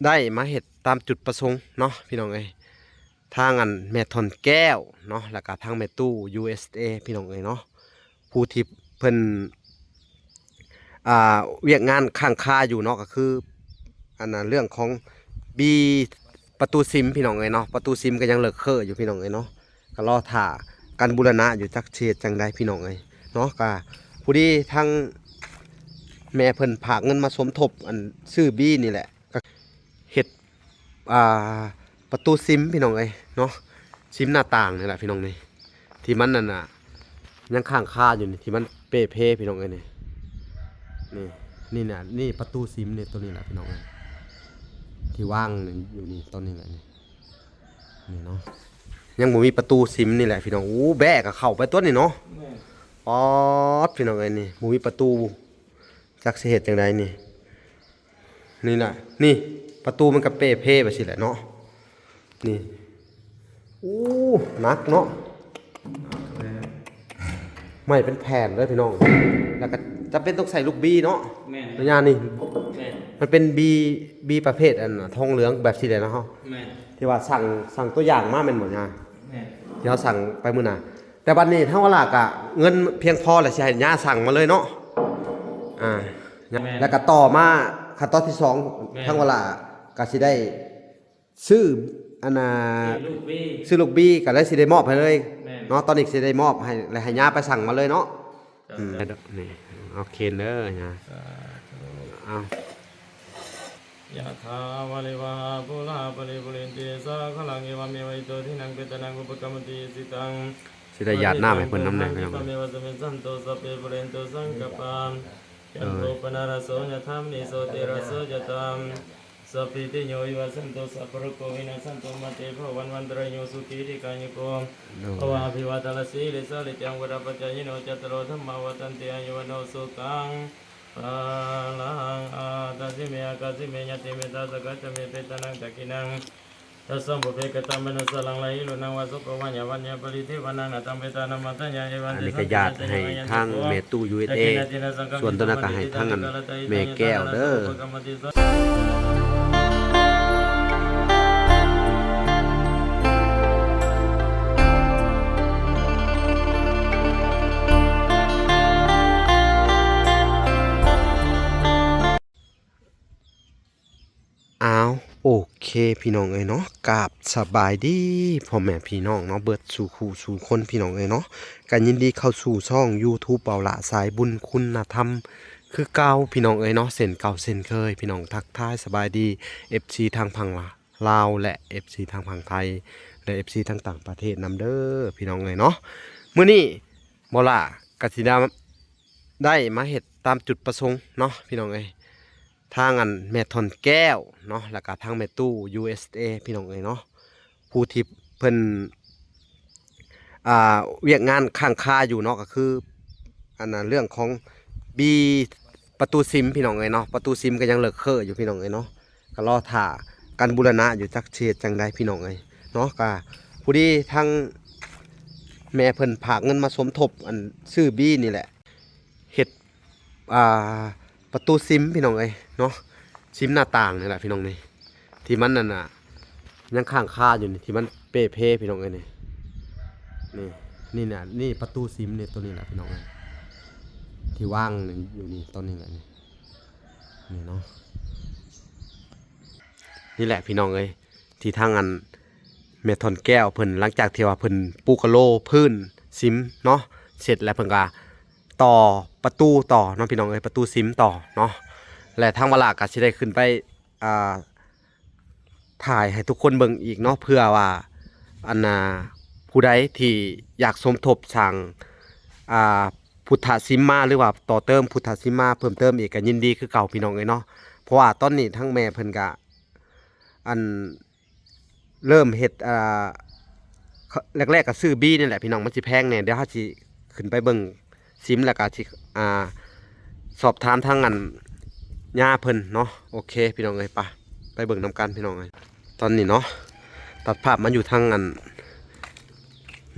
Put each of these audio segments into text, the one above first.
ໄດ້ມາເຮັດຕາມຈຸດປະສົງເນາະ ພີ່ນ້ອງເອີຍ. ທາງອັນແມ່ທ່ອນແກ້ວເນາະ ແລ້ວກະທາງແມ່ຕູ້ ຢູເອສເອ ພີ່ນ້ອງເອີຍເນາະ ຜູ້ທີ່ເພິ່ນ ອ່າ ວຽກງານຄ້າງຄາຢູ່ເນາະ ກໍຄືອັນນ່າ ເລື່ອງຂອງບີປະຕູຊິມ ພີ່ນ້ອງເອີຍເນາະ. ປະຕູຊິມກໍຍັງເລີກເຄີຢູ່ ພີ່ນ້ອງເອີຍເນາະ. ກໍລໍຖ້າກັນບູລະນະຢູ່ ຈັກຊິເຮັດຈັ່ງໃດ ພີ່ນ້ອງເອີຍເນາະ. ກໍພໍດີທາງແມ່ເພິ່ນຝາກເງິນມາສົມທົບອັນຊື້ບີນີ້ແຫຼະ ກໍເຮັດ ອ່າ ປະຕູຊິມ ພີ່ນ້ອງເອີຍເນາະ. ຊິມໜ້າຕ່າງນີ້ແຫຼະ ພີ່ນ້ອງນີ້ ທີ່ມັນນັ້ນນະ ຍັງຄ້າງຄາຢູ່ນີ້ ທີ່ມັນເປ່ເພ ພີ່ນ້ອງເອີຍນີ້. ນີ້ ນີ້ນະ ນີ້ປະຕູຊິມນີ້ ໂຕນີ້ແຫຼະ ພີ່ນ້ອງເອີຍ ທີ່ວາງຢູ່ນີ້ ໂຕນີ້ແຫຼະນີ້. ນີ້ເນາະ ຍັງບໍ່ມີປະຕູຊິມນີ້ແຫຼະ ພີ່ນ້ອງ. ໂອ້ ແບ້ກໍເຂົ້າໄປຕົວະນີ້ເນາະ. ແມ່ນ ປອດ ພີ່ນ້ອງເອີຍນີ້ ບໍ່ມີປະຕູ ຈັກຊິເຮັດຈັ່ງໃດນີ້. ນີ້ນະ ນີ້ປະຕູມັນກໍເປ່ເພແບບຊີ້ແຫຼະເນາະ. ນີ້ ໂອ້ ໜັກເນາະ ໄມ້ເປັນແຜ່ນເລີຍ ພີ່ນ້ອງ. ແລ້ວກໍຈຳເປັນຕ້ອງໃສ່ລູກບີເນາະ. ແມ່ນ ຍານີ້ ແມ່ນ ມັນເປັນບີ ບີປະເພດອັນທອງເຫຼືອງແບບຊີ້ແຫຼະເນາະ. ແມ່ນ ທີ່ວ່າສັ່ງ ສັ່ງຕົວຢ່າງມາແມ່ນບໍ່ຍາ? ແມ່ນ ທີ່ເຮົາສັ່ງໄປມື້ໜ້າ. ແຕ່ບັດນີ້ທາງວາລາກະເງິນພຽງພໍແລ້ວ ຊິໃຫ້ຍາສັ່ງມາເລີຍເນາະ. ອ່າ ແມ່ນ ແລ້ວກະຕໍ່ມາຂັ້ນຕອນທີສອງ ແມ່ນ ທາງວາລາກະຊິໄດ້ຊື້ອັນນ່າ ຊື້ລູກບີ ກະເລີຍຊິໄດ້ມອບໃຫ້ເລີຍ. ແມ່ນ ເນາະ ຕອນນີ້ຊິໄດ້ມອບໃຫ້ ແລ້ວໃຫ້ຍາໄປສັ່ງມາເລີຍເນາະ. ເຈົ້າ ອືມ ເຈົ້າ ນີ້ເອົາເຄນເດີຍາ. ສາທຸ ເອົາ ຍະຖາວາລິວະຫາປູລາປະລິປູເຣນຕິສາຄະລັງ ເອວະເມວະອິໂຕທິນັງເປຕານັງອຸປະກຳມະຕິ ອິຊິຕັງ ຊິໄດ້ຢາດນ້ຳໃຫ້ເພິ່ນນຳແດ່ ພີ່ນ້ອງ. ເມວະສະມິດສັນໂຕ ສັບເປປູເຣນຕຸສັງກະປາ ຈັນໂທປະນະລະໂສ ຍະຖາ ມະນີ ໂຊຕິລະໂສ ຈະຕາ ສັບພີຕິໂຍ ວິວັດສັນຕຸ ສັບໂລໂກ ວິນະສະຕຸ ມາເຕ ພະວັດວັນຕະລາໂຍ ສຸຂີ ດີກາຍຸໂກ ໂດຍ ພະວະ ອະພິວາທະນະສີລິສາ ນິຈຈັງ ວຸດທາປະຈາຍິໂນ ຈັດຕາໂລ ທຳມາ ວັດທັນຕິ ອາຍຸ ວັນໂນ ສຸຂັງ ພະລັງ ອາຕາຊິເມ ອາກາຊິເມ ຍະຕິເມ ຕາສະກະຈະເມ ເປຕານັງ ທັກຂິນັງ ຕັດສັງ ປຸບເພ ກະຕະເມ ອະນຸສາລັງ ລາຫິໂຣ ນັງ ວາໂສ ໂກ ວາຍາ ວັນຍາ ປະລິເທວະນັງ ນາຕັງ ເປຕານັງ ມັດທະຍາ ເອວັງ ອັນນີ້ກໍຢາດໃຫ້ທາງແມ່ຕູ້ ຢູເອສເອ ສ່ວນຕົວນັ້ນກໍໃຫ້ທາງອັນແມ່ແກ້ວເດີ. ອ້າວ ໂອເຄ ພີ່ນ້ອງເອີຍເນາະ ກາບສະບາຍດີພໍ່ແມ່ພີ່ນ້ອງເນາະ ເບິດສູ່ຄູ່ສູ່ຄົນ ພີ່ນ້ອງເອີຍເນາະ. ກໍຍິນດີເຂົ້າສູ່ຊ່ອງຢູທູບ ເບົາຫຼ້າສາຍບຸນຄຸນນະທຳຄືເກົ່າ ພີ່ນ້ອງເອີຍເນາະ ເຊັ່ນເກົ່າເຊັ່ນເຄີຍ. ພີ່ນ້ອງທັກທາຍສະບາຍດີ ເອັຟຊີ ທາງຝັ່ງລາວ ແລະ ເອັຟຊີ ທາງຝັ່ງໄທ ແລະ ເອັຟຊີ ທາງຕ່າງປະເທດນຳເດີ ພີ່ນ້ອງເອີຍເນາະ. ມື້ນີ້ເບົາຫຼ້າກໍຊິໄດ້ ໄດ້ມາເຮັດຕາມຈຸດປະສົງເນາະ ພີ່ນ້ອງເອີຍ. ທາງອັນແມ່ທ່ອນແກ້ວເນາະ ແລ້ວກະທາງແມ່ຕູ້ ຢູເອສເອ ພີ່ນ້ອງເອີຍເນາະ ຜູ້ທີ່ເພິ່ນ ອ່າ ວຽກງານຄ້າງຄາຢູ່ເນາະ ກໍຄືອັນນ່າ ເລື່ອງຂອງບີປະຕູຊິມ ພີ່ນ້ອງເອີຍເນາະ. ປະຕູຊິມກໍຍັງເລີກເຄີຢູ່ ພີ່ນ້ອງເອີຍເນາະ. ກໍລໍຖ້າກັນບູລະນະຢູ່ ຈັກຊິເຮັດຈັ່ງໃດ ພີ່ນ້ອງເອີຍເນາະ. ກໍພໍດີທາງແມ່ເພິ່ນຝາກເງິນມາສົມທົບອັນຊື້ບີນີ້ແຫຼະ ເຮັດ ອ່າ ປະຕູຊິມ ພີ່ນ້ອງເອີຍເນາະ ຊິມໜ້າຕ່າງນີ້ແຫຼະ ພີ່ນ້ອງນີ້ ທີ່ມັນນັ້ນນະ ຍັງຄ້າງຄາຢູ່ນີ້ ທີ່ມັນເປ່ເພ ພີ່ນ້ອງເອີຍນີ້. ນີ້ ນີ້ນະ ນີ້ປະຕູຊິມນີ້ ໂຕນີ້ແຫຼະ ພີ່ນ້ອງເອີຍ ທີ່ວາງຢູ່ນີ້ ໂຕນີ້ແຫຼະນີ້ ນີ້ເນາະ. ນີ້ແຫຼະ ພີ່ນ້ອງເອີຍ ທີ່ທາງອັນແມ່ທ່ອນແກ້ວເພິ່ນ ຫຼັງຈາກທີ່ວ່າເພິ່ນປູກກະໂລພື້ນຊິມເນາະ ເສັດແລ້ວເພິ່ນກະຕໍ່ປະຕູຕໍ່ເນາະ ພີ່ນ້ອງເອີຍ ປະຕູຊິມຕໍ່ເນາະ. ແລະ ທາງວາລາກະຊິໄດ້ຂຶ້ນໄປ ອ່າ ຖ່າຍໃຫ້ທຸກຄົນເບິ່ງອີກເນາະ ເພື່ອວ່າ ອັນນ່າ ຜູ້ໃດທີ່ຢາກສົມທົບສ້າງ ອ່າ ພຸດທະຊິມມາ ຫຼືວ່າຕໍ່ເຕີມພຸດທະຊິມມາເພີ່ມເຕີມອີກ ກໍຍິນດີຄືເກົ່າ ພີ່ນ້ອງເອີຍເນາະ. ເພາະວ່າຕອນນີ້ທາງແມ່ເພິ່ນກະ ອັນ ເລີ່ມເຮັດ ອ່າ ແລກໆກໍຊື້ບີນີ້ແຫຼະ ພີ່ນ້ອງ ມັນຊິແພງແດ່. ດຽວເຮົາຊິຂຶ້ນໄປເບິ່ງຊິມ ແລ້ວກໍຊິ ອ່າ ສອບຖາມທາງອັນຍ່າເພິ່ນເນາະ. ໂອເຄ ພີ່ນ້ອງເອີຍ ໄປ ໄປເບິ່ງນຳກັນ ພີ່ນ້ອງເອີຍ. ຕອນນີ້ເນາະ ຕັດພາບມາຢູ່ທາງອັນ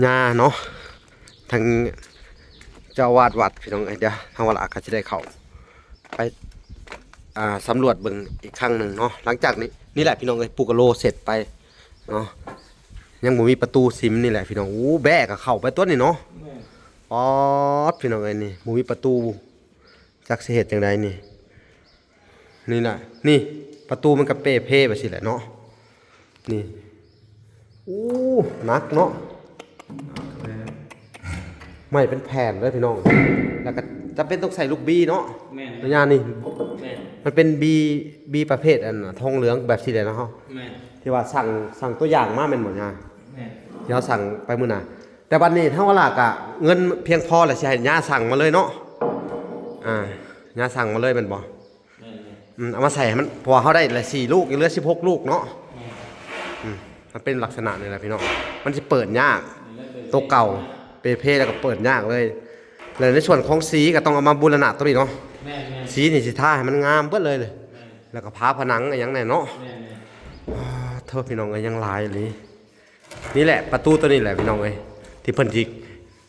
ຍ່າເນາະ ທາງເຈົ້າອາວາດວັດ ພີ່ນ້ອງເອີຍ. ດຽວທາງວາລາກໍຊິໄດ້ເຂົ້າ ໄປ ອ່າ ສຳຫຼວດເບິ່ງອີກຄັ້ງໜຶ່ງເນາະ. ຫຼັງຈາກນີ້ ນີ້ແຫຼະພີ່ນ້ອງເອີຍ ປູກກະໂລເສັດໄປເນາະ ຍັງບໍ່ມີປະຕູຊິມນີ້ແຫຼະພີ່ນ້ອງ. ໂອ້ ແບ້ກໍເຂົ້າໄປຕົວນີ້ເນາະ. ແມ່ນ ປອດ ພີ່ນ້ອງເອີຍ ນີ້ບໍ່ມີປະຕູ ຈັກຊິເຮັດຈັ່ງໃດນີ້. ນີ້ນະ ນີ້ປະຕູມັນກໍເປ່ເພແບບຊີ້ແຫຼະເນາະ ນີ້. ໂອ້ ໜັກເນາະ ໜັກແທ້ ໄມ້ເປັນແຜ່ນເລີຍພີ່ນ້ອງ. ແລ້ວກໍຈຳເປັນຕ້ອງໃສ່ລູກບີເນາະ. ແມ່ນ ໄລຍະນີ້ ແມ່ນ ມັນເປັນບີ ບີປະເພດອັນທອງເຫຼືອງແບບຊີ້ແຫຼະເນາະ. ແມ່ນ ທີ່ວ່າສັ່ງ ສັ່ງຕົວຢ່າງມາແມ່ນບໍ່ຍາ? ແມ່ນ ທີ່ເຮົາສັ່ງໄປມື້ໜ້າ. ແຕ່ບັດນີ້ທາງວະລາກະເງິນພຽງພໍແລ້ວ ຊິໃຫ້ຍາສັ່ງມາເລີຍເນາະ. ອ່າ ຍາສັ່ງມາເລີຍແມ່ນບໍ່? ແມ່ນໆ ອືມ ເອົາມາໃສ່ໃຫ້ມັນ ເພາະວ່າເຮົາໄດ້ລະສີ່ລູກ ຍັງເຫຼືອສິບຫົກລູກເນາະ. ແມ່ນ ອືມ ມັນເປັນລັກສະນະນີ້ແຫຼະພີ່ນ້ອງ ມັນຊິເປີດຍາກ. ນີ້ແຫຼະ ໂຕເກົ່າເປ່ເພແລ້ວກໍເປີດຍາກເລີຍ. ແລ້ວໃນສ່ວນຂອງສີກໍຕ້ອງເອົາມາບູລະນະຕົວນີ້ເນາະ. ແມ່ນໆ ສີນີ້ຊິທາໃຫ້ມັນງາມເບິດເລີຍ ແມ່ນ ແລ້ວກໍຝາຜະໜັງອີ່ຫຍັງແດ່ເນາະ. ແມ່ນໆ ອ່າ ໂທ ພີ່ນ້ອງເອີຍ ຍັງຫຼາຍອີ່ຫຼີ. ນີ້ແຫຼະ ປະຕູຕົວນີ້ແຫຼະພີ່ນ້ອງເອີຍ ທີ່ເພິ່ນຊິ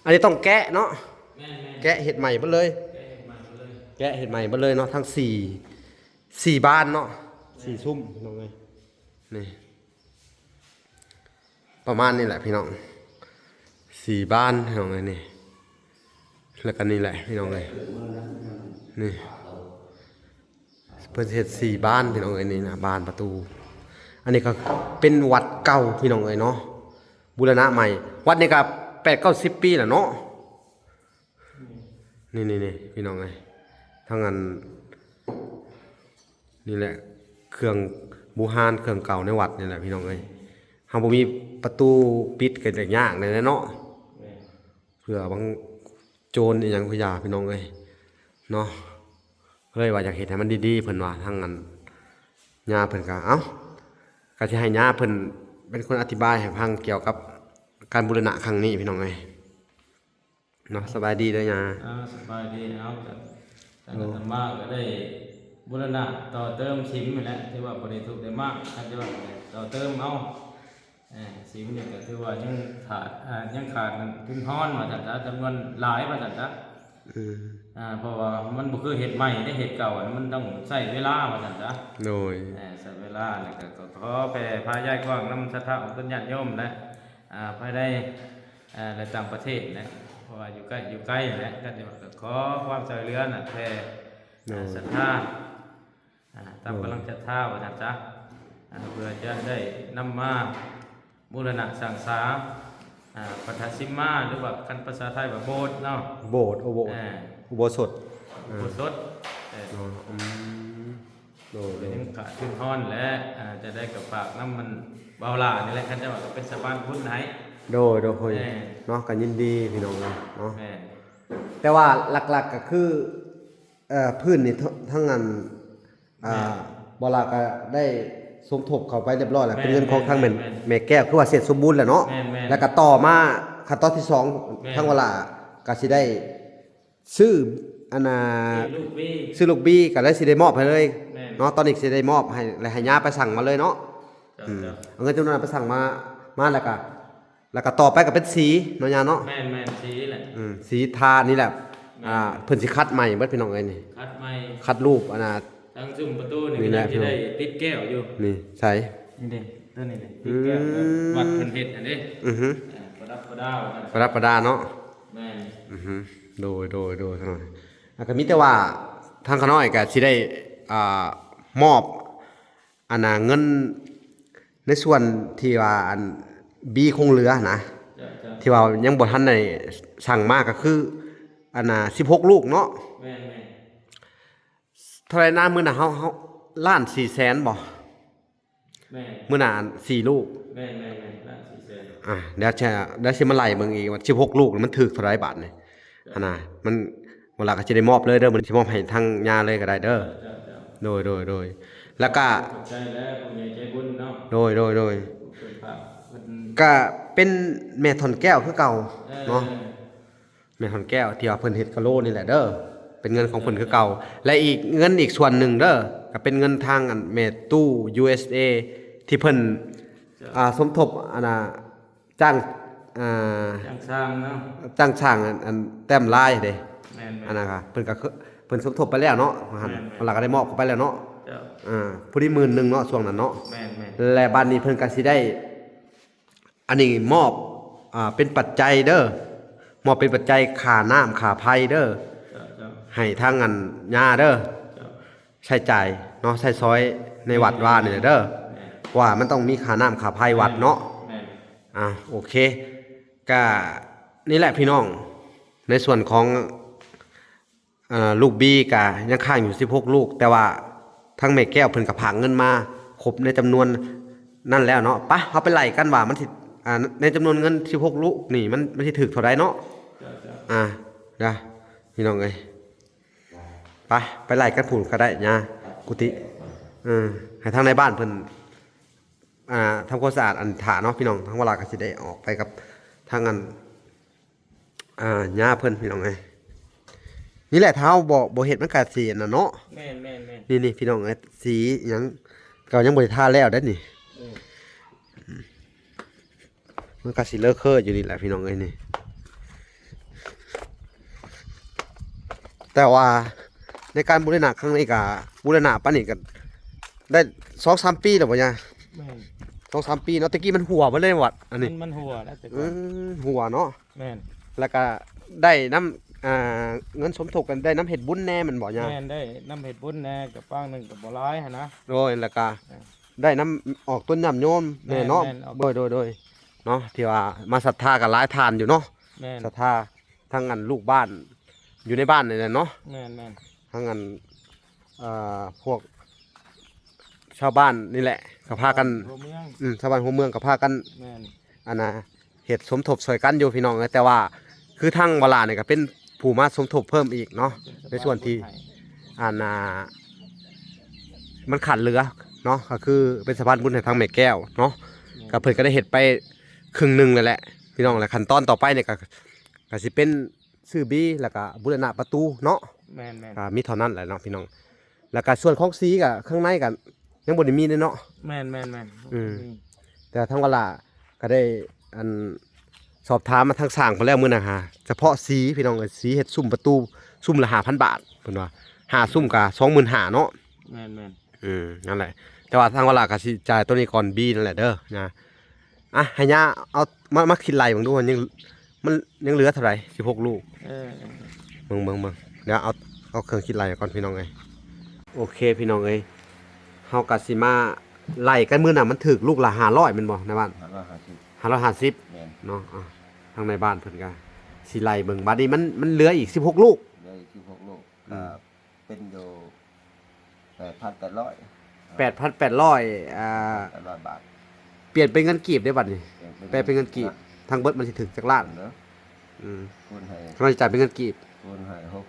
ອັນນີ້ຕ້ອງແກະເນາະ. ແມ່ນໆ ແກະເຮັດໃໝ່ເບິດເລີຍ ແກະເຮັດໃໝ່ເບິດເລີຍ ແກະເຮັດໃໝ່ເບິດເລີຍເນາະ ທັງສີ່ ສີ່ບານເນາະ. ແມ່ນ ສີ່ຊຸ້ມພີ່ນ້ອງເອີຍ ນີ້ ປະມານນີ້ແຫຼະພີ່ນ້ອງ ສີ່ບານພີ່ນ້ອງເອີຍ ນີ້. ແລ້ວກໍນີ້ແຫຼະພີ່ນ້ອງເອີຍ ນີ້ ເພິ່ນເຮັດສີ່ບານພີ່ນ້ອງເອີຍ ນີ້ນະ ບານປະຕູ. ອັນນີ້ກໍເປັນວັດເກົ່າພີ່ນ້ອງເອີຍເນາະ ບູລະນະໃໝ່. ວັດນີ້ກໍແປດເກົ້າສິບປີແລ້ວເນາະ. ນີ້ໆໆ ພີ່ນ້ອງເອີຍ ທັງອັນ ນີ້ແຫຼະ ເຄື່ອງບູຮານ ເຄື່ອງເກົ່າໃນວັດນີ້ແຫຼະພີ່ນ້ອງເອີຍ. ເຮົາບໍ່ມີປະຕູປິດກໍຈະຍາກແດ່ເນາະ. ແມ່ນ ເພື່ອບາງໂຈນອີ່ຫຍັງພະຍາພີ່ນ້ອງເອີຍເນາະ. ເລີຍວ່າຢາກເຮັດໃຫ້ມັນດີໆ ເພິ່ນວ່າ ທາງອັນ ຍາເພິ່ນກໍ ເອົ້າ ກໍຊິໃຫ້ຍາເພິ່ນເປັນຄົນອະທິບາຍໃຫ້ຟັງກ່ຽວກັບການບູລະນະຄັ້ງນີ້ພີ່ນ້ອງເອີຍເນາະ. ສະບາຍດີເດີຍາ. ອ່າ ສະບາຍດີ. ເອົາ ກໍ ໂອ້ ອາດຕະມາກໍໄດ້ບູລະນະຕໍ່ເຕີມສິມຫັ້ນແຫຼະ ຖືວ່າບໍ່ໄດ້ທຸກໄດ້ຍາກ ຄັນຈະວ່າຕໍ່ເຕີມເອົາ ເອີ ສິມນີ້ກໍຖືວ່າຍັງຂາດ ອ່າ ຍັງຂາດທຶນຮອນວ່າຊັ້ນຊະ ຈຳນວນຫຼາຍວ່າຊັ້ນຊະ. ອືມ ອ່າ ເພາະວ່າມັນບໍ່ຄືເຮັດໃໝ່ເດ້ ເຮັດເກົ່າມັນຕ້ອງໃຊ້ເວລາວ່າຊັ້ນຊະ. ໂດຍ ເອີ ໃຊ້ເວລາ ແລ້ວກໍ ກໍຂໍແຜ່ພາຍາຍກວ້າງນຳສັດທາຂອງຕົນຍາດໂຍມແຫຼະ ອ່າ ພາຍໃນ ເອີ ແລະ ຕ່າງປະເທດແຫຼະ ເພາະວ່າຢູ່ໃກ້ ຢູ່ໄກແຫຼະ. ກໍຂໍຄວາມຊ່ວຍເຫຼືອນະ ແຜ່ ໂດຍ ສັດທາ ອ່າ ຕາມກຳລັງສັດທາວ່າຊັ້ນຊະ ອ່າ ເພື່ອຈະໄດ້ນຳມາບູລະນະສ້າງສາ ອ່າ ພັດທະສິມມາ ຫຼືວ່າຄັນພາສາໄທວ່າໂບດເນາະ. ໂບດ ໂອ ໂບດ ເອີ ອຸໂບສົດ ອຸໂບສົດ ເອີ ເນາະ. ອືມ ໂດຍ ກໍຍັງຂາດທຶນຮອນແຫຼະ ອ່າ ຈະໄດ້ກໍຝາກນຳມັນບ່າວຫຼ້ານີ້ແຫຼະ ຄັນຈະວ່າກໍເປັນສະພານບຸນໃຫ້. ໂດຍ ໂດຍ ເອີ ເນາະ ກໍຍິນດີພີ່ນ້ອງເນາະ. ແມ່ນ ແຕ່ວ່າຫຼັກໆກໍຄື ເອີ ພື້ນນີ້ ທ- ທັງອັນ ອ່າ ແມ່ນ ບ່າວຫຼ້າກໍໄດ້ສົມທົບເຂົ້າໄປຮຽບຮ້ອຍແລ້ວ ແມ່ນ ເປັນເງິນຂອງທາງແມ່ ແມ່ນ ແມ່ນ ແມ່ແກ້ວ ຄືວ່າເສັດສົມບູນແລ້ວເນາະ. ແມ່ນໆ ແລ້ວກໍຕໍ່ມາຂັ້ນຕອນທີສອງ ແມ່ນ ທາງບ່າວຫຼ້າກໍຊິໄດ້ຊື້ອັນນ່າ ຊື້ລູກບີ ຊື້ລູກບີ ກໍເລີຍຊິໄດ້ມອບໃຫ້ເລີຍ ແມ່ນ ເນາະ. ຕອນນີ້ຊິໄດ້ມອບໃຫ້ ແລະ ໃຫ້ຍ່າໄປສັ່ງມາເລີຍເນາະ. ເຈົ້າ ອືມ ເຈົ້າ ເອົາເງິນຈຳນວນນັ້ນໄປສັ່ງມາ ມາແລ້ວກໍ ແລ້ວກໍຕໍ່ໄປກໍເປັນສີເນາະ ຍ່າເນາະ. ແມ່ນໆ ສີແຫຼະ ອືມ ສີທານີ້ແຫຼະ. ແມ່ນ ອ່າ ເພິ່ນຊິຂັດໃໝ່ເບິດພີ່ນ້ອງເອີຍນີ້ ຂັດໃໝ່ ຂັດຮູບອັນນ່າ ທັງຊຸມປະຕູນີ້ ນີ້ແຫຼະ ກໍຍັງຊິໄດ້ຕິດແກ້ວຢູ່. ນີ້ໃສ ນີ້ເດ້ ຕົວນີ້ເດ້ ອືມ ຕິດແກ້ວ ວັດເພິ່ນເຮັດຫັ້ນເດ້. ອືຮຶ ອ່າ ປະດັບປະດາ ປະດັບປະດາເນາະ. ແມ່ນ ອືຮຶ ໂດຍ ໂດຍ ໂດຍ ຂ້ານ້ອຍ. ອ່າ ກໍມີແຕ່ວ່າທາງຂ້ານ້ອຍກໍຊິໄດ້ ອ່າ ມອບ ອັນນ່າ ເງິນໃນສ່ວນທີ່ວ່າອັນບີຄົງເຫຼືອນະ ເຈົ້າ ເຈົ້າ ທີ່ວ່າຍັງບໍ່ທັນໄດ້ສັ່ງມາ ກໍຄືອັນນ່າ ສິບຫົກລູກເນາະ. ແມ່ນໆ ເທົ່າໃດນະ ມື້ນະ ເຮົາ ເຮົາ ລ້ານສີ່ແສນບໍ່? ແມ່ນ ມື້ນະ ອັນສີ່ລູກ. ແມ່ນໆໆ ລ້ານສີ່ແສນ. ອ່າ ດຽວຈະ ດຽວຊິມາໄລ່ເບິ່ງອີກວ່າສິບຫົກລູກມັນຖືກເທົ່າໃດບາດນີ້. ຫັ້ນນະ ມັນ ເວລາກໍຊິໄດ້ມອບເລີຍເດີ ມື້ນີ້ຊິມອບໃຫ້ທາງຍ່າເລີຍກໍໄດ້ເດີ. ເຈົ້າ ເຈົ້າ ໂດຍ ໂດຍ ໂດຍ ແລ້ວກໍ ຂອບໃຈແລ້ວ ຜູ້ໃຫຍ່ໃຈບຸນເນາະ. ໂດຍ ໂດຍ ໂດຍ ເພິ່ນຝາກ ເພິ່ນ ກໍເປັນແມ່ທ່ອນແກ້ວຄືເກົ່າ ເອີ ເນາະ. ແມ່ທ່ອນແກ້ວທີ່ວ່າເພິ່ນເຮັດກະໂລນີ້ແຫຼະເດີ ເປັນເງິນຂອງເພິ່ນຄືເກົ່າ. ແລະ ອີກເງິນອີກສ່ວນໜຶ່ງເດີ ກໍເປັນເງິນທາງອັນແມ່ຕູ້ ຢູເອສເອ ທີ່ເພິ່ນ ເຈົ້າ ອ່າ ສົມທົບອັນນ່າ ຈ້າງ ອ່າ ຈ້າງສ້າງເນາະ ຈ້າງສ້າງອັນ ອັນແຕ້ມລາຍເດ້. ແມ່ນໆ ອັນນັ້ນກໍເພິ່ນກໍຄື ພິ່ນສົມທົບໄປແລ້ວເນາະ ວ່າຫັ້ນ ແມ່ນໆ ເພິ່ນລະກະໄດ້ມອບເຂົ້າໄປແລ້ວເນາະ ເຈົ້າ ອ່າ ພໍດີໝື່ນໜຶ່ງເນາະ ຊ່ວງນັ້ນເນາະ ແມ່ນໆ ແລະ ບາດນີ້ເພິ່ນກະຊິໄດ້ ອັນນີ້ມອບ ອ່າ ເປັນປັດໄຈເດີ ມອບເປັນປັດໄຈຄ່ານ້ຳຄ່າໄຟເດີ ເຈົ້າໆ ໃຫ້ທາງອັນຍ່າເດີ ເຈົ້າ ໃຊ້ຈ່າຍເນາະ ໃຊ້ສອຍໃນວັດວານີ້ແຫຼະເດີ ແມ່ນ ເພາະວ່າມັນຕ້ອງມີຄ່ານ້ຳຄ່າໄຟວັດເນາະ ແມ່ນ ອ່າ ໂອເຄ ກະນີ້ແຫຼະພີ່ນ້ອງ ໃນສ່ວນຂອງ ເອີ ລູກບີກະຍັງຄ້າງຢູ່ສິບຫົກລູກ ແຕ່ວ່າທາງແມ່ແກ້ວເພິ່ນກະຝາກເງິນມາຄົບໃນຈຳນວນນັ້ນແລ້ວເນາະ ປະ ເຮົາໄປໄລ່ກັນວ່າມັນຊິ ອ່າ ໃນຈຳນວນເງິນສິບຫົກລູກນີ້ ມັນ ມັນຊິຖືກເທົ່າໃດເນາະ ເຈົ້າໆ ອ່າ ເດີ ພີ່ນ້ອງເອີຍ ໄປ ໄປໄລ່ກັນພຸ້ນກະໄດ້ຍ່າ ກຸຕິ ເອີ ໃຫ້ທາງນາຍບ້ານເພິ່ນ ອ່າ ທຳຄວາມສະອາດອັນຖ້າເນາະພີ່ນ້ອງ ທາງວາລາກະຊິໄດ້ອອກໄປກັບທາງອັນ ອ່າ ຍ່າເພິ່ນພີ່ນ້ອງເອີຍ ນີ້ແຫຼະ ຖ້າເຮົາບໍ່ ບໍ່ເຮັດມັນກະຊິອັນນັ້ນເນາະ ແມ່ນໆໆ ນີ້ໆ ພີ່ນ້ອງເອີຍ ສີຫຍັງ ກະຍັງບໍ່ໄດ້ທາແລ້ວເດ້ນີ້ ເອີ ມັນກະຊິເລີເຄີຢູ່ນີ້ແຫຼະພີ່ນ້ອງເອີຍນີ້ ແຕ່ວ່າໃນການບູລະນະຄັ້ງນີ້ກະ ບູລະນະປານນີ້ກະໄດ້ສອງສາມປີແລ້ວບໍ່ຍາຍ? ແມ່ນ ສອງສາມປີເນາະ ແຕ່ກີ້ມັນຮົ່ວເບິດເລີຍວັດອັນນີ້ ມັນ ມັນຮົ່ວແລ້ວແຕ່ກ່ອນ ອືມ ຮົ່ວເນາະ ແມ່ນ ແລ້ວກະໄດ້ນຳ ອ່າ ເງິນສົມທົບກັນ ໄດ້ນຳເຮັດບຸນແດ່ແມ່ນບໍ່ຍາຍ? ແມ່ນ ໄດ້ນຳເຮັດບຸນແດ່ ກະປາງໜຶ່ງກະບໍ່ຫຼາຍຫັ້ນນະ ໂດຍ ແລ້ວກະ ເອີ ໄດ້ນຳອອກຕົນຍາດໂຍມແດ່ເນາະ ແມ່ນໆ ອອກ ໂດຍ ໂດຍ ໂດຍ ເນາະ ທີ່ວ່າມາສັດທາກັນຫຼາຍທ່ານຢູ່ເນາະ ແມ່ນ ສັດທາທັງອັນລູກບ້ານຢູ່ໃນບ້ານນີ້ແຫຼະເນາະ ແມ່ນໆ ທັງອັນ ເອີ ພວກຊາວບ້ານນີ້ແຫຼະ ກະພາກັນ ຊາວບ້ານຫົວເມືອງ ອືມ ຊາວບ້ານຫົວເມືອງກະພາກັນ ແມ່ນ ອັນນ່າ ເຮັດສົມທົບຊ່ອຍກັນຢູ່ພີ່ນ້ອງເອີຍ ແຕ່ວ່າຄືທາງວາລານີ້ກະເປັນຜູ້ມາສົມທົບເພີ່ມອີກເນາະ ໃນສ່ວນທີ່ ອັນນ່າ ມັນຂາດເຫຼືອເນາະ ກະຄືເປັນສະພານບຸນໃຫ້ທາງແມ່ແກ້ວເນາະ ແມ່ນ ກະເພິ່ນກະໄດ້ເຮັດໄປເຄິ່ງໜຶ່ງແລ້ວແຫຼະພີ່ນ້ອງ ແລະ ຂັ້ນຕອນຕໍ່ໄປນີ້ກະ ກະຊິເປັນຊື້ບີ ແລ້ວກະບູລະນະປະຕູເນາະ ແມ່ນໆ ກະມີເທົ່ານັ້ນແຫຼະເນາະພີ່ນ້ອງ ແລ້ວກະສ່ວນຂອງສີກະ ຂ້າງໃນກະຍັງບໍ່ໄດ້ມີເດ້ເນາະ ແມ່ນໆໆ ອືມ ແຕ່ທາງວາລາກະໄດ້ ອັນ ສອບຖາມມາທາງຊ່າງເພິ່ນແລ້ວມື້ນັ້ນຫາ ສະເພາະສີພີ່ນ້ອງເອີຍ ສີເຮັດຊຸມປະຕູ ຊຸມລະຫ້າພັນບາດ ເພິ່ນວ່າ ຫ້າຊຸມກະສອງໝື່ນຫ້າເນາະ ແມ່ນໆ ອືມ ນັ້ນແຫຼະ ແຕ່ວ່າທາງວາລາກະຊິຈ່າຍໂຕນີ້ກ່ອນບີນັ້ນແຫຼະເດີນະ ອ່ະ ໃຫ້ຍ່າເອົາມາ ມາຄິດໄລ່ເບິ່ງດູ ມັນຍັງ ມັນຍັງເຫຼືອເທົ່າໃດ ສິບຫົກລູກ ເອີ ເບິ່ງໆໆ ດຽວເອົາ ເອົາເຄື່ອງຄິດໄລ່ກ່ອນພີ່ນ້ອງເອີຍ ໂອເຄພີ່ນ້ອງເອີຍ ເຮົາກະຊິມາໄລ່ກັນ ມື້ນັ້ນມັນຖືກລູກລະຫ້າຮ້ອຍແມ່ນບໍ່ນາຍບ້ານ? ຫ້າຮ້ອຍຫ້າສິບ ຫ້າຮ້ອຍຫ້າສິບ ແມ່ນ ເນາະ ອ່າ ທາງນາຍບ້ານເພິ່ນກະຊິໄລ່ເບິ່ງ ບາດນີ້ມັນ ມັນເຫຼືອອີກສິບຫົກລູກ ເຫຼືອອີກສິບຫົກລູກ ອືມ ກະ ເປັນຢູ່ແປດພັນແປດຮ້ອຍ ແປດພັນແປດຮ້ອຍ ອ່າ ແປດຮ້ອຍບາດ ປ່ຽນເປັນເງິນກີບເດ້ບັດນີ້ ປ່ຽນເປັນ ແປເປັນເງິນກີບ ເງິນກີບ ທັງເບິດມັນຊິຖືກຈັກລ້ານ? ເດີ ອືມ ຄູນໃຫ້ ກຳລັງຈະຈ່າຍເປັນເງິນກີບ ຄູນໃຫ້ຫົກ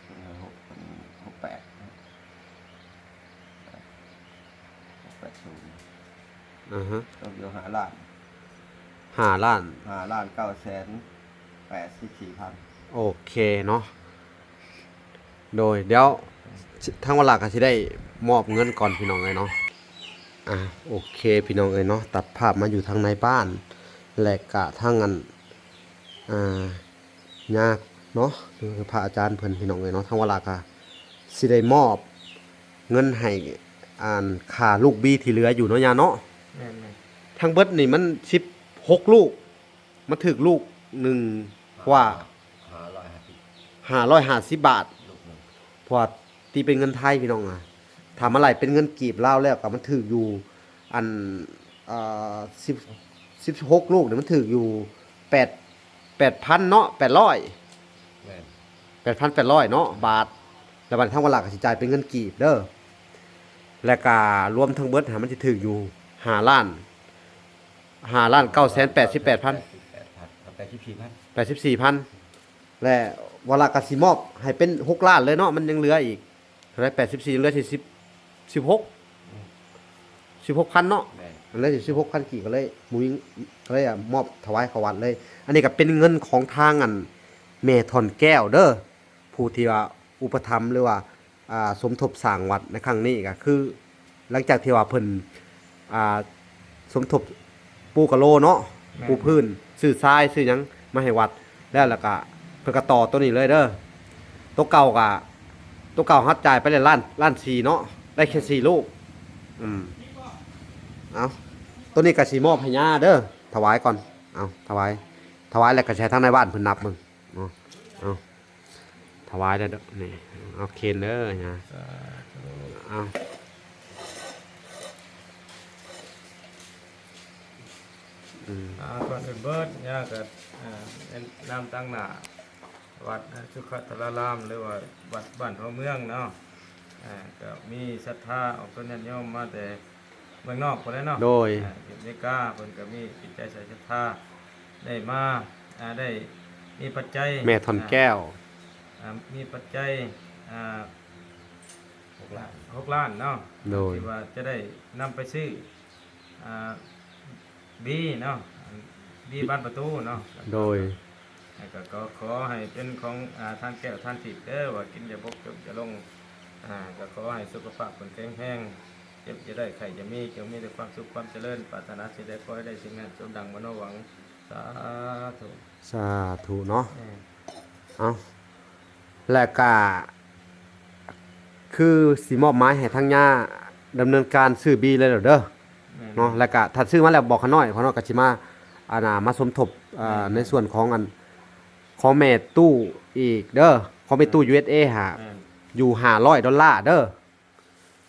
ຄູນໃຫ້ຫົກເປັນຫົກແປດ ຫົກແປດສູນ ອາຮະ ຕົກຢູ່ຫ້າລ້ານ ຫ້າລ້ານ ຫ້າລ້ານເກົ້າແສນແປດສິບສີ່ພັນ ໂອເຄເນາະ ໂດຍ ດຽວທາງວາລາກະຊິໄດ້ມອບເງິນກ່ອນພີ່ນ້ອງເອີຍເນາະ ອ່າ ໂອເຄພີ່ນ້ອງເອີຍເນາະ ຕັດພາບມາຢູ່ທາງໃນບ້ານ ແລະກະທາງອັນ ອ່າ ຍາກເນາະ ຄືພະອາຈານເພິ່ນພີ່ນ້ອງເອີຍເນາະ ທາງວາລາກະຊິໄດ້ມອບເງິນໃຫ້ ອັນ ຄ່າລູກບີທີ່ເຫຼືອຢູ່ເນາະ ຍາເນາະ ແມ່ນໆ ທັງເບິດນີ້ມັນສິບຫົກລູກ ມັນຖືກລູກໜຶ່ງກວ່າ ຫ້າຮ້ອຍຫ້າສິບ ຫ້າຮ້ອຍຫ້າສິບບາດ ລູກໜຶ່ງ ເພາະວ່າຕີເປັນເງິນໄທພີ່ນ້ອງ ອາ ຖ້າມາໄລ່ເປັນເງິນກີບລາວແລ້ວກະມັນຖືກຢູ່ ອັນ ເອີ ສິບ ສິບຫົກລູກນີ້ມັນຖືກຢູ່ແປດ ແປດພັນເນາະ ແປດຮ້ອຍ ແມ່ນ ແປດພັນແປດຮ້ອຍເນາະ ບາດ ແລ້ວບາດນີ້ທາງວາລາກະຊິຈ່າຍເປັນເງິນກີບເດີ ແລ້ວກະລວມທັງເບິດຫັ້ນມັນຊິຖືກຢູ່ຫ້າລ້ານ ຫ້າລ້ານເກົ້າແສນແປດສິບແປດພັນ ແປດສິບແປດພັນ ແປດສິບສີ່ພັນ ແປດສິບສີ່ພັນ ແລະ ວາລາກະຊິມອບໃຫ້ເປັນຫົກລ້ານເລີຍເນາະ ມັນຍັງເຫຼືອອີກເທົ່າໃດ ແປດສິບສີ່ ຍັງເຫຼືອທີ່ສິບ ສິບຫົກ ອືມ ສິບຫົກພັນເນາະ ແມ່ນ ອັນເຫຼືອທີ່ສິບຫົກພັນກີບ ກະເລີຍໝູ່ຍິງ ກະເລີຍມອບຖວາຍເຂົ້າວັດເລີຍ ອັນນີ້ກະເປັນເງິນຂອງທາງອັນແມ່ທ່ອນແກ້ວເດີ ຜູ້ທີ່ວ່າອຸປະຖຳ ຫຼືວ່າ ອ່າ ສົມທົບສ້າງວັດໃນຄັ້ງນີ້ກະຄື ຫຼັງຈາກທີ່ວ່າເພິ່ນ ອ່າ ສົມທົບປູກະໂລເນາະ ແມ່ນ ປູພື້ນ ຊື້ຊາຍ ຊື້ຫຍັງມາໃຫ້ວັດ ແລ້ວ ແລ້ວກະເພິ່ນກະຕໍ່ໂຕນີ້ເລີຍເດີ. ໂຕເກົ່າກະ ໂຕເກົ່າເຮົາຈ່າຍໄປແລ້ວລ້ານ ລ້ານສີ່ເນາະ ໄດ້ແຄ່ສີ່ລູກ. ອືມ ເອົາ ໂຕນີ້ກະຊິມອບໃຫ້ຍ່າເດີ ຖວາຍກ່ອນ. ເອົາ ຖວາຍ ຖວາຍແລ້ວກະຊິໃຫ້ທາງນາຍບ້ານເພິ່ນນັບເບິ່ງເນາະ. ເອົາ ຖວາຍແລ້ວເດີ ນີ້ ເອົາ ເຄນເດີຍ່າ. ສາທຸ. ເອົາ ອືມ ອ່າ ກ່ອນອື່ນເບີດ ຍ່າກໍ ອ່າ ແນະນຳຕັ້ງໜ້າວັດສຸຂະທາລາລາມ ຫຼືວ່າວັດບ້ານທົ່ວເມືອງເນາະ. ອ່າ ກໍມີສັດທາອອກຕົນຍາດໂຍມມາແຕ່ເມືອງນອກພຸ້ນແຫຼະເນາະ. ໂດຍ ອ່າ ຢູ່ອາເມລິກາ ເພິ່ນກໍມີຈິດໃຈໃສ່ສັດທາ ໄດ້ມາ ອ່າ ໄດ້ມີປັດໄຈ ແມ່ທ່ອນແກ້ວ ອ່າ ມີປັດໄຈ ອ່າ ຫົກລ້ານ ຫົກລ້ານເນາະ. ໂດຍ ທີ່ວ່າຈະໄດ້ນຳໄປຊື້ ອ່າ ບີເນາະ ບີບານປະຕູເນາະ. ໂດຍ ແລ້ວກໍຂໍ ຂໍໃຫ້ເປັນຂອງ ອ່າ ທ່ານແກ້ວທ່ານທິບເດີ ວ່າກິນຢ່າບົກຈົມຢ່າລົງ. ອ່າ ກໍຂໍໃຫ້ສຸຂະພາບເພິ່ນແຂງແຮງ ເຈັບຢ່າໄດ້ ໄຂ້ຢ່າມີ ຈົ່ງມີແຕ່ຄວາມສຸກຄວາມຈະເລີນ ປາດຖະໜາສິ່ງໃດຂໍໃຫ້ໄດ້ສິ່ງນັ້ນ ສົມດັ່ງມະໂນຫວັງ. ສາທຸ ສາທຸເນາະ. ເອີ ເອົາ ແລ້ວກະຄືຊິມອບໝາຍໃຫ້ທາງຍ່າດຳເນີນການຊື້ບີເລີຍເດີ ແມ່ນ ເນາະ. ແລ້ວກະຖ້າຊື້ມາແລ້ວບອກຂ້ານ້ອຍ ຂ້ານ້ອຍກໍຊິມາ ອັນນ່າ ມາສົມທົບ ເອີ ແມ່ນ ໃນສ່ວນຂອງອັນ ຂອງແມ່ຕູ້ອີກເດີ ຂອງແມ່ຕູ້ ເອີ ຢູເອສເອ ຫາ ແມ່ນ ຢູ່ຫ້າຮ້ອຍດອນລາເດີ.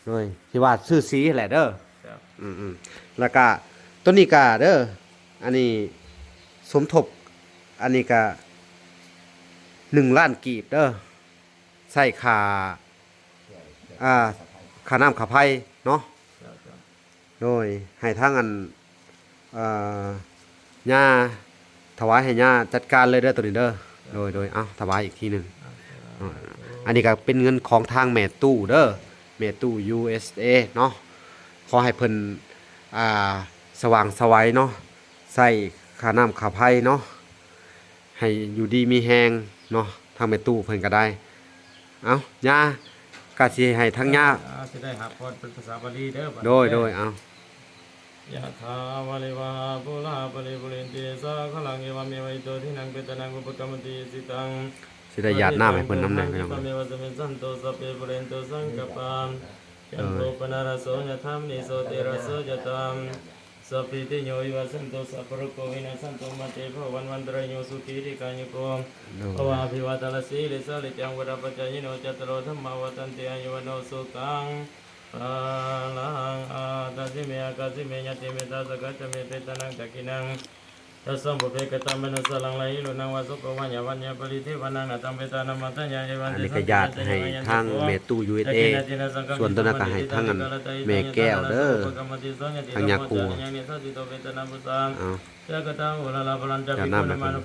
ໂດຍທີ່ວ່າຊື້ສີຫັ້ນແຫຼະເດີ. ເຈົ້າ. ອືມໆ ແລ້ວກະໂຕນີ້ກະເດີ ອັນນີ້ສົມທົບ ອັນນີ້ກະໜຶ່ງລ້ານກີບເດີ ໃຊ້ຄ່າ ອ່າ ຄ່ານ້ຳຄ່າໄຟເນາະ. ເຈົ້າ ເຈົ້າ. ໂດຍ ໃຫ້ທາງອັນ ເອີ ຍ່າ ຖວາຍໃຫ້ຍ່າຈັດການເລີຍເດີໂຕນີ້ເດີ. ໂດຍ ໂດຍ ເອົາ ຖວາຍອີກທີໜຶ່ງ. ເອົາ ສາທຸ. ອັນນີ້ກໍເປັນເງິນຂອງທາງແມ່ຕູ້ເດີ ແມ່ຕູ້ ຢູເອສເອ ເນາະ. ຂໍໃຫ້ເພິ່ນ ອ່າ ສະຫວ່າງສະໄຫວເນາະ ໃຊ້ຄ່ານ້ຳຄ່າໄຟເນາະ ໃຫ້ຢູ່ດີມີແຮງເນາະ ທາງແມ່ຕູ້ເພິ່ນກໍໄດ້. ເອົາ ຍ່າກໍຊິໃຫ້ທາງຍ່າ ອ່າ ຊິໄດ້ຮັບພອນເປັນພາສາບາລີເດີ. ໂດຍ ໂດຍ ເອົາ. ຍະຖາ ວາລິວະຫາ ປູລາ ປະລິປູເຣນຕິ ສາຄະລັງ ເອວະເມວະ ອິໂຕ ທິນັງ ເປຕານັງ ອຸປະກຳມະຕິ ອິຊິຕັງ ຊິໄດ້ຢາດນ້ຳໃຫ້ເພິ່ນນຳແດ່ພີ່ນ້ອງ. ເມວະ ສະມິຊສັນໂຕ ສັບເພ ປູເຣນຕຸ ສັງກະປາ ຈັນໂທ ເອີ ປະນະລະໂສ ຍະຖາ ມະນີ ໂຊຕິລະໂສ ຈະຕາ ສັບພີຕິໂຍ ວິວັດສັນຕຸ ສັບພະໂລໂກ ວິນາສສັນຕຸ ມາເຕ ພະວັດວັນຕະລາໂຍ ສຸຂີ ດີຄາຍຸໂກ ໂດຍ ພະວະ ອະພິວາທະນະສີລິສາ ນິຈຈັງ ວຸດທາປະຈາຍິໂນ ຈັດຕາໂລ ທຳມາ ວັດທັນຕິ ອາຍຸ ວັນໂນ ສຸຂັງ ພະລັງ ອາຕາຊິເມ ອາກາຊິເມ ຍະຕິເມ ທາສະກະຈະເມ ເປຕານັງ ທັກຂິນັງ ຕັດສັງ ປຸບເພ ກະຕະເມ ນະສະລັງ ລາຫິໂຣ ນັງ ວາໂສ ໂກ ວະຍາ ວັນຍາ ປະລິເທວະນັງ ນາຕັງ ເປຕານັງ ມັນທະຍາ ເອວັນ ເຕ ເດ ສະ ຈະ ເມ ຍະ ຍະ ຍະ ຍະ ໂຕ ເມຕຸ ຢູເອສເອ ສ່ວນໂຕນັ້ນກໍໃຫ້ທາງອັນແມ່ແກ້ວເດີ ທາງຍາຄູ. ເອົາ ຢາກນ້ຳໃຫ້ເພິ່ນ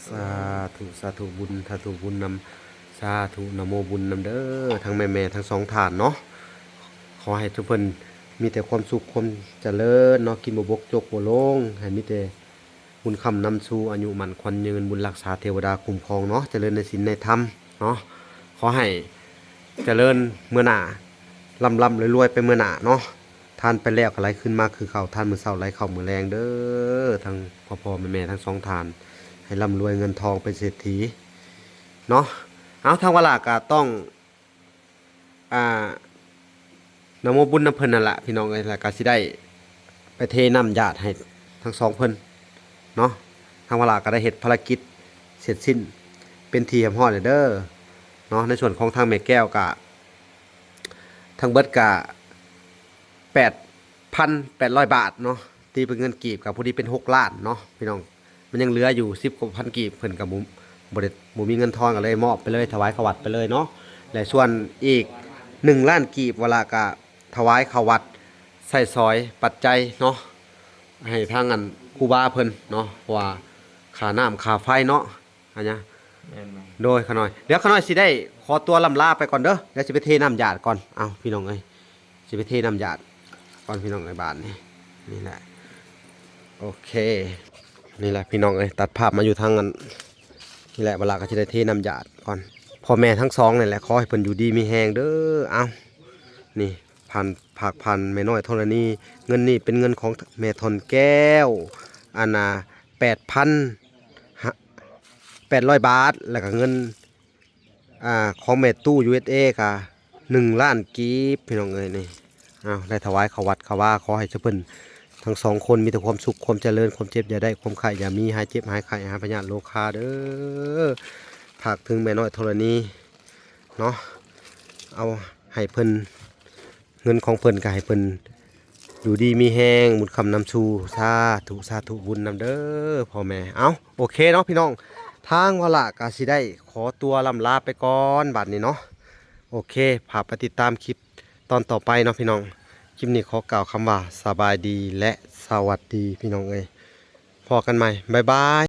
ສາທຸ ສາທຸ ບຸນ ສາທຸ ບຸນນຳ ສາທຸ ນະໂມບຸນນຳເດີ ທັງແມ່ໆ ທັງສອງທ່ານເນາະ. ຂໍໃຫ້ທຸກເພິ່ນມີແຕ່ຄວາມສຸກຄວາມຈະເລີນເນາະ ກິນບໍ່ບົກຈົກບໍ່ລົງ ໃຫ້ມີແຕ່ບຸນຄ້ຳນຳຊູ ອາຍຸໝັ້ນຂວັນຍືນ ບຸນຮັກສາເທວະດາຄຸ້ມຄອງເນາະ ຈະເລີນໃນສິນໃນທຳເນາະ. ຂໍໃຫ້ຈະເລີນເມືອໜ້າ ລ່ຳໆ ລວຍໆ ໄປເມືອໜ້າເນາະ. ທານໄປແລ້ວກໍໄຫຼຄືນມາຄືເກົ່າ ທານມື້ເຊົ້າໄຫຼເຂົ້າມື້ແລງເດີ ທັງພໍ່ໆ ແມ່ໆ ທັງສອງທ່ານ ໃຫ້ລ່ຳລວຍເງິນທອງເປັນເສດຖີເນາະ. ເອົາ ທາງວາລາກໍຕ້ອງ ອ່າ ນະໂມບຸນນຳເພິ່ນນັ້ນລະພີ່ນ້ອງເອີຍ ແລ້ວກໍຊິໄດ້ໄປເທນ້ຳຢາດໃຫ້ທັງສອງເພິ່ນເນາະ. ທາງວາລາກໍໄດ້ເຮັດພາລະກິດເສັດສິ້ນເປັນທີ່ຮຽບຮ້ອຍແລ້ວເດີເນາະ. ໃນສ່ວນຂອງທາງແມ່ແກ້ວກໍທັງເບິດກໍ ແປດພັນແປດຮ້ອຍບາດເນາະ ຕີເປັນເງິນກີບກໍພໍດີເປັນຫົກລ້ານເນາະພີ່ນ້ອງ. ມັນຍັງເຫຼືອຢູ່ສິບກວ່າພັນກີບ ເພິ່ນກໍບໍ່ ບໍ່ໄດ້ ບໍ່ມີເງິນທອນ ກໍເລີຍມອບໄປເລີຍ ຖວາຍເຂົ້າວັດໄປເລີຍເນາະ. ແລະ ສ່ວນອີກໜຶ່ງລ້ານກີບ ວາລາກໍຖວາຍເຂົ້າວັດ ໃຊ້ສອຍປັດໄຈເນາະ ໃຫ້ທາງອັນຄູບາເພິ່ນເນາະ ເພາະວ່າຄ່ານ້ຳຄ່າໄຟເນາະ. ອັນຫຍັງ? ແມ່ນໆ ໂດຍ ຂ້ານ້ອຍ ດຽວຂ້ານ້ອຍຊິໄດ້ຂໍຕົວລ່ຳລາໄປກ່ອນເດີ ດຽວຊິໄປເທນ້ຳຢາດກ່ອນ. ເອົາ ພີ່ນ້ອງເອີຍ ຊິໄປເທນ້ຳຢາດກ່ອນພີ່ນ້ອງເອີຍ ບາດນີ້. ນີ້ແຫຼະ ໂອເຄ ນີ້ແຫຼະພີ່ນ້ອງເອີຍ ຕັດພາບມາຢູ່ທາງອັນນີ້ແຫຼະ ວາລາກໍຊິໄດ້ເທນ້ຳຢາດກ່ອນ. ພໍ່ແມ່ທັງສອງນີ້ແຫຼະ ຂໍໃຫ້ເພິ່ນຢູ່ດີມີແຮງເດີ. ເອົ້າ ນີ້ ຜ່ານ ຝາກຜ່ານແມ່ນ້ອຍທໍລະນີ. ເງິນນີ້ເປັນເງິນຂອງແມ່ທ່ອນແກ້ວ ອັນນ່າ ແປດພັນ ແປດຮ້ອຍບາດ ແລ້ວກໍເງິນ ອ່າ ຂອງແມ່ຕູ້ ຢູເອັສເອ ກະໜຶ່ງລ້ານກີບ ພີ່ນ້ອງເອີຍ. ນີ້ ເອົາ ໄດ້ຖວາຍເຂົ້າວັດເຂົ້າວາ. ຂໍໃຫ້ເຈົ້າເພິ່ນທັງສອງຄົນມີແຕ່ຄວາມສຸກ ຄວາມຈະເລີນ ຄວາມເຈັບຢ່າໄດ້ ຄວາມໄຂ້ຢ່າມີ ຫາຍເຈັບຫາຍໄຂ້ ຫາຍພະຍາດໂລຄາເດີ. ຝາກເຖິງແມ່ນ້ອຍທໍລະນີເນາະ ເອົາໃຫ້ເພິ່ນ ເງິນຂອງເພິ່ນກໍໃຫ້ເພິ່ນຢູ່ດີມີແຮງ ບຸນຄ້ຳນຳສູ່. ສາທຸ ສາທຸ ບຸນນຳເດີພໍ່ແມ່. ເອົ້າ ໂອເຄເນາະພີ່ນ້ອງ ທາງວາລະກໍຊິໄດ້ຂໍຕົວລ່ຳລາໄປກ່ອນບາດນີ້ເນາະ. ໂອເຄ ຝາກໄປຕິດຕາມຄລິບຕອນຕໍ່ໄປເນາະພີ່ນ້ອງ. ຄລິບນີ້ຂໍກ່າວຄຳວ່າສະບາຍດີ ແລະ ສະຫວັດດີ ພີ່ນ້ອງເອີຍ. ພໍ້ກັນໃໝ່ ບາຍບາຍ.